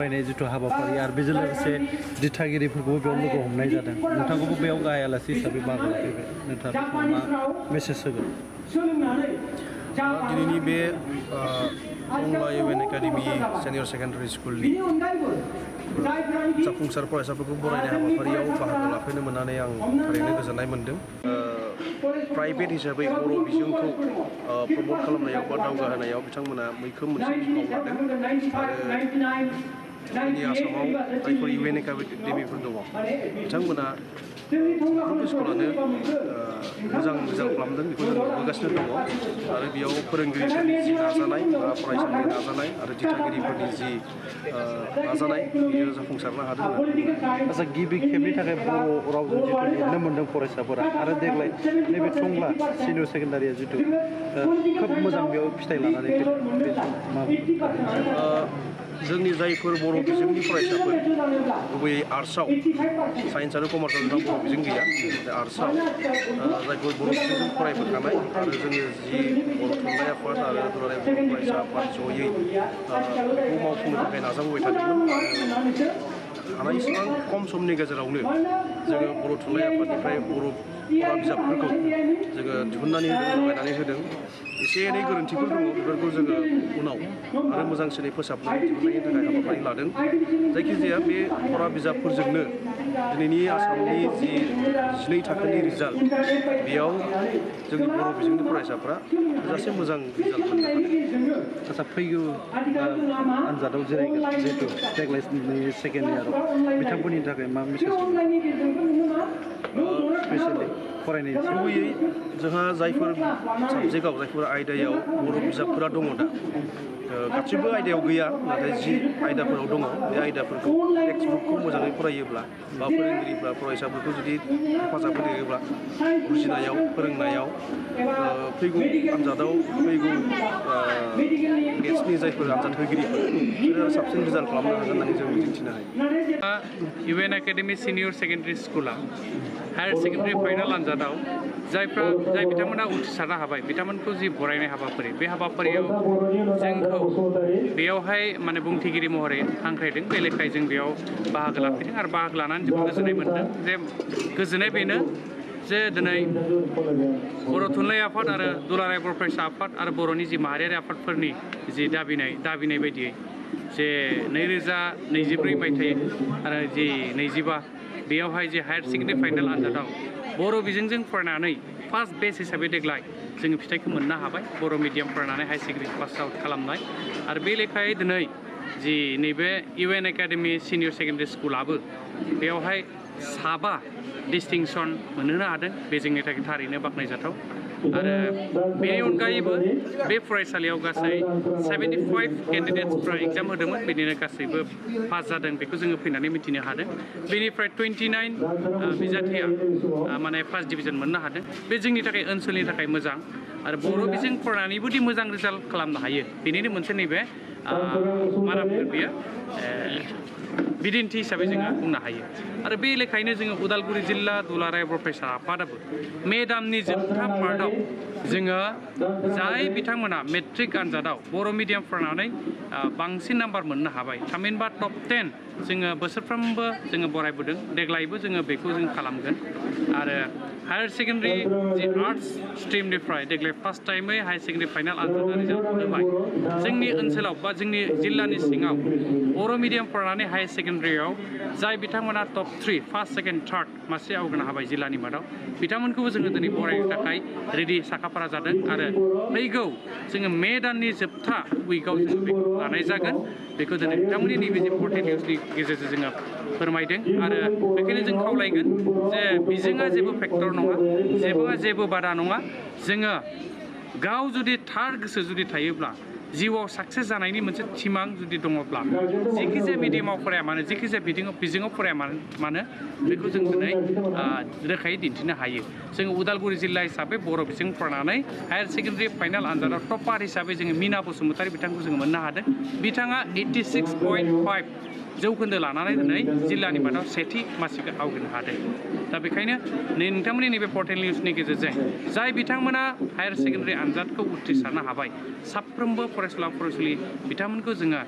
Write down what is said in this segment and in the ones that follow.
फरायनाय जिथु हाबाफारि आरो बेजों लोगोसे दिथागिरिफोरखौबो बेयाव लोगो हमनाय जादों नोंथांखौबो बेयाव गाहाय आलासि हिसाबै बाहागो लाफैबाय नोंथाङा मा मेसेज होगोन दिनैनि बे टंला इउएन एकाडेमि सिनियर सेकेन्डारि स्कुलनि जाफुंसार फरायसाफोरखौ बरायनाय हाबाफारियाव बाहागो लाफैनो मोननानै आं थारैनो गोजोननाय मोन्दों। प्राइभेट हिसाबै बर' बिजोंखौ प्रमट खालामनायाव बा दावगाहोनायाव बिथांमोना मैखोम मोनसे बिफाव लादों आरो जोंनि आसामाव जायफोर इउएन एकाडेमिफोर दङ बिथांमोना मोनफ्रोमबो स्कुलानो मोजां रिजाल्ट खालामदों बेखौ जों नुबोगासिनो दङ आरो बेयाव फोरोंगिरिफोरनि जि नाजानाय बा फरायसालिनि नाजानाय आरो दिथागिरिफोरनि जि नाजानाय बेयो जाफुंसारनो हादों। आच्चा गिबि खेबनि थाखाय बर' रावजों जिथु लिरनो मोन्दों फरायसाफोरा आरो देग्लाय नैबे टंला सिनियर सेकेन्डारिया जिथु खोब मोजां बेयाव फिथाइ लानानै जोंनि जायफोर बर' बिजोंनि फरायसाफोर गुबैयै आर्ट्सआव साइन्स आरो कमार्सआव जोंहा बर' बिजों गैया आर्ट्सआव जायफोर बर' बिजोंजों फरायबोखानाय आरो जोङो जि बर' थुनलाइ आफाद आरो दुलाराय बर' फरायसा आफाद जयै बेखौ मावफुंनो थाखाय नाजाबोबाय थादोंमोन हानायसेबां खम समनि गेजेरावनो जोङो बर' थुनलाइ आफादनिफ्राय बर' बिजाबफोरखौ जोङो दिहुननानै होदों जगायनानै होदों। एसे एनै गोरोन्थिफोर दङ बेफोरखौ जोङो उनाव आरो मोजांसिनै फोसाबनानै दिहुननायनि थाखाय हाबाफारि लादों। जायखिजाया बे फरा बिजाबफोरजोंनो दिनैनि आसामनि जि 12 थाखोनि रिजाल्ट बेयाव जोंनि बर' बिजोंनि फरायसाफ्रा थोजासे मोजां रिजाल्ट मोननो हादों। आच्चा फैगौ आनजादाव जिरायगोन जिहेतु देग्लायनि सेकेन्ड इयाराव बिथांमोननि थाखाय मा मेसेज स्पेसियेलि फरायनाय गुबैयै जोंहा जायफोर साबजेक्टआव जायफोर आयदायाव बर' बिजाबफोरा दङ दा गासिबो आयदायाव गैया नाथाय जि आयदाफोराव दङ बे आयदाफोरखौ टेक्सटबुकखौ मोजाङै फरायोब्ला बा फोरोंगिरिफ्रा फरायसाफोरखौ जुदि हेफाजाब होयोब्ला बुजिनायाव फोरोंनायाव फैगौ आनजादाव फैगौ बेट्सनि जायफोर आनजाद होगिरिफोर बिसोरो साबसिन रिजाल्ट खालामनो हागोन होननानै जों मिजिंथिनो हायो। इउएन एकाडेमि सिनियर सेकेन्डारि स्कुला हायार सेकेन्डारि फाइनाल आनजादाव जाय बिथांमोना उथ्रिसारनो हाबाय बिथांमोनखौ जि बरायनाय हाबाफारि बे हाबाफारियाव जोंखौ बेयावहाय माने बुंथिगिरि महरै हांख्रायदों बे लेखायै जों बेयाव बाहागो लाफैदों आरो बाहागो लानानै जोबोद गोजोननाय मोन्दों जे गोजोननाय बेनो जे दिनै बर' थुनलाइ आफाद आरो दुलाराय बर' फरायसा आफाद आरो बर'नि जि माहारियारि आफादफोरनि जि दाबिनाय बायदियै जे 2024 मायथाइ आरो जि 25 बेयावहाय जे हायार सेकेन्डारि फाइनाल आनजादाव बर' बिजोंजों फरायनानै फार्स्ट बेच हिसाबै देग्लाय जोङो फिथाइखौ मोननो हाबाय बर' मिडियाम फरायनानै हायार सेकेन्डारि पास आउट खालामनाय आरो बे लेखायै दिनै जि नैबे इउएन एकाडेमि सिनियर सेकेन्डारि स्कुलाबो बेयावहाय 7 डिस्टिंसन मोनहोनो हादों बे जोंनि थाखाय थारैनो बाख्नायजाथाव आरो बेनि अनगायैबो बे फरायसालियाव गासै 75 केन्डिडेट्सफ्रा एग्जाम होदोंमोन बेनिनो गासैबो पास जादों बेखौ जोङो फैनानै मिथिनो हादों। बेनिफ्राय 29 बिजाथिया माने फार्स्ट डिभिजन मोननो हादों बे जोंनि थाखाय ओनसोलनि थाखाय मोजां आरो बर' बिजों फरायनानैबोदि मोजां रिजाल्ट खालामनो हायो बेनिनो मोनसे नैबे मा होनगोन बेयो बिदिन्थि हिसाबै जोङो बुंनो हायो आरो बे लेखायैनो जोङो उदालगुरि जिल्ला दुलाराय बर' फरायसा आफादाबो मे दाननि जोबथा पार्टआव जोङो जाय बिथांमोना मेट्रिक आनजादाव बर' मिडियाम फरायनानै बांसिन नाम्बार मोननो हाबाय थामहिनबा टप 10 जोङो बोसोरफ्रोमबो जोङो बरायबोदों देग्लायबो जोङो बेखौ जों खालामगोन आरो हायार सेकेन्डारि जि आर्ट्स स्ट्रिमनिफ्राय देग्लाय फार्स्ट टाइमै हायार सेकेन्डारि फाइनाल आनजाद रिजाल्ट होबाय जोंनि ओनसोलाव बा जोंनि जिल्लानि सिङाव बर' मिडियाम फरायनानै हायार सेकेन्डारियाव जाय बिथांमोना टप 3 फार्स्ट सेकेन्ड थार्ड मासे आवगायनो हाबाय जिल्लानि मादाव बिथांमोनखौबो जोङो दिनै बरायनो थाखाय रेडि साखाफारा जादों आरो फैगौ जोङो मे दाननि जोबथा उइकआव जोङो बेखौ लानाय जागोन बेखौ दिनै बिथांमोननि नैबे जे पर्टेल निउसनि गेजेरजों जोङो फोरमायदों आरो बेखायनो जों खावलायगोन जे बिजोङा जेबो फेक्टर नङा जेबो बादा नङा जोङो गाव जुदि थार गोसो जुदि थायोब्ला जिउआव साक्सेस जानायनि मोनसे सिमां जुदि दङब्ला जेखिजाया मिडियामाव फराया मानो जेखिजाया बिजोङाव फराया मानो बेखौ जों दिनै रोखायै दिन्थिनो हायो। जोङो उदालगुरि जिल्ला हिसाबै बर' बिजों फरायनानै हायार सेकेन्डारि फाइनाल आनजादाव टपार हिसाबै जोङो मिना बसुमतारी बिथांखौ जोङो मोननो हादों बिथाङा 86.5 जौखोन्दो लानानै दिनै जिल्लानि मादाव सेथि मासिखौ आवग्रिनो हादों। दा बेखायनो नोंथांमोननि नैबे पर्टेल निउसनि गेजेरजों जाय बिथांमोना हायार सेकेन्डारि आनजादखौ उथ्रिसारनो हाबाय साफ्रोमबो फरायसुला फरायसुलि बिथांमोनखौ जोङो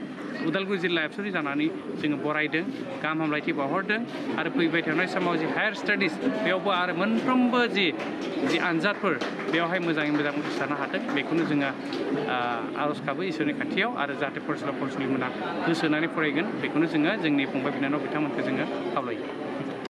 उदालगुरि जिल्ला एबसुनि जानानै जोङो बरायदों, गाहाम हामलायथि बावहरदों आरो फैबाय थानाय समाव जि हायार स्टाडिस बेयावबो आरो मोनफ्रोमबो जि आनजादफोर बेवहाय मोजाङै मोजां उथ्रिसारनो हाथों बेखौनो जोङो आर'ज गाबो इसोरनि खाथियाव आरो जाहाथे फरायसुला फरायसुलिमोना गोसो होनानै फरायगोन बेखौनो जोङो जोंनि फंबाय बिनानाव बिथांमोनखौ जोङो खावलायो।